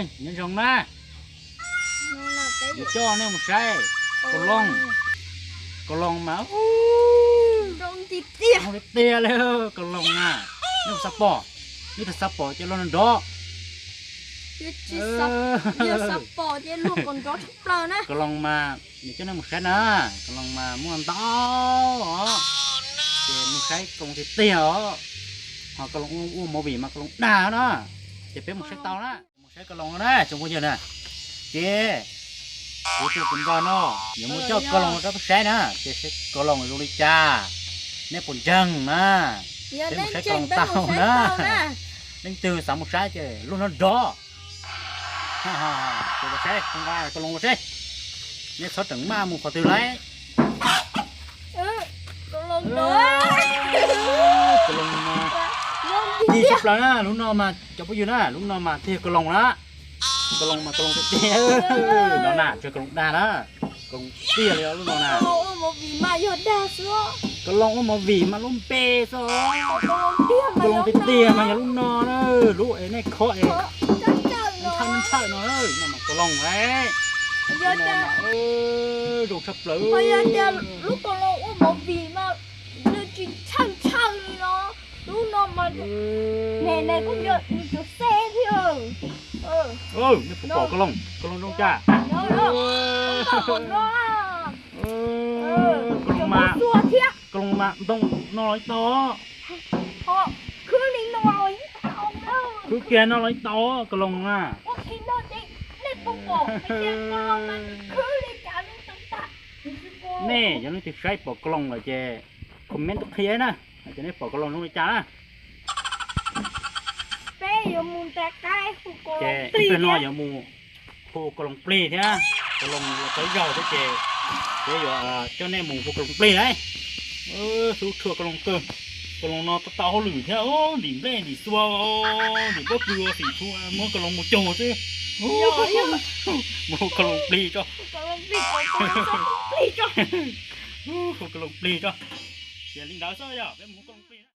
Nyob zoo na, yuav coj nej mus saib kaus loos. Kaus loos mas zoo tiag tiag li, kaus loos na. Nej xav pom, nej twb xav pom ces los nrov. Yog xav pom ces luag kom nrov tshaj plaws na. Kaus loos mas yuav coj nej mus saib na, kaus loos mas muaj ntau os. Ces mus saib kaus loos tiag tiag os. Ho kaus loos ua movie mas kaus loos dag na. Ces peb mus saib tau na. Mus saib kaus loos no na tsoom phooj ywg na. Ces kuv tus kuv npawg no yuav mus coj kaus loos rau peb saib na, ces saib kaus loos zoo li cas, nej puas ntseeg na. Peb mus saib kaus loos tau na. Leej twg xav mus saib ces lub no nrov. Ces saib kaus loos los seb, nej txhob tseem maj mus qhov twg lawm. Kaus loos mas tig tshaj plaws na, lub no mas cov phooj ywg na, lub no mas tiag kaus loos na. Kaus loos mas kaus loos tiag tiag no na, tsis yog kaus loos dag na, kaus loos tiag li lub no na. Kaus loos ua movie mas lub npe xwb. Kaus loos tiag tiag mas yog lub no na, lub es nej khob es ntshawj ntshawj no, no mas kaus loos, zoo tshaj plaws. Lub kaus loos ua movie mas nws tsis ntshawj ntshawj li no, lub no mas ne ne kuj yog nws cov xeb thiab. Nej puas pom kaus loos, kaus loos zoo cas? Kaus loos mas, kaus loos mas ntoo no los tau. Khwb kiag no los tau kaus loos na. Nej yog leej twg saib pom kaus loos lawm ces comment tuaj qhia na, hais tias nej pom kaus loos zoo li cas na. Ces ib pliag no yuav mus hu kaus loos plig thiab, kaus loos los txog zaug thiab ces peb yuav coj nej mus hu kaus loos plig lauj. Xub tshuaj kaus loos kawg. Kaus loos no tau tau hauj lwm thiab, ntim nplej ntim xua, ntim pob kws xim txhua muab kaus loos mus cug xwb. Mus hu kaus loos plig tso. Hu kaus loos plig tso. Ces li ntawd xwb yog peb mus hu kaus loos plig.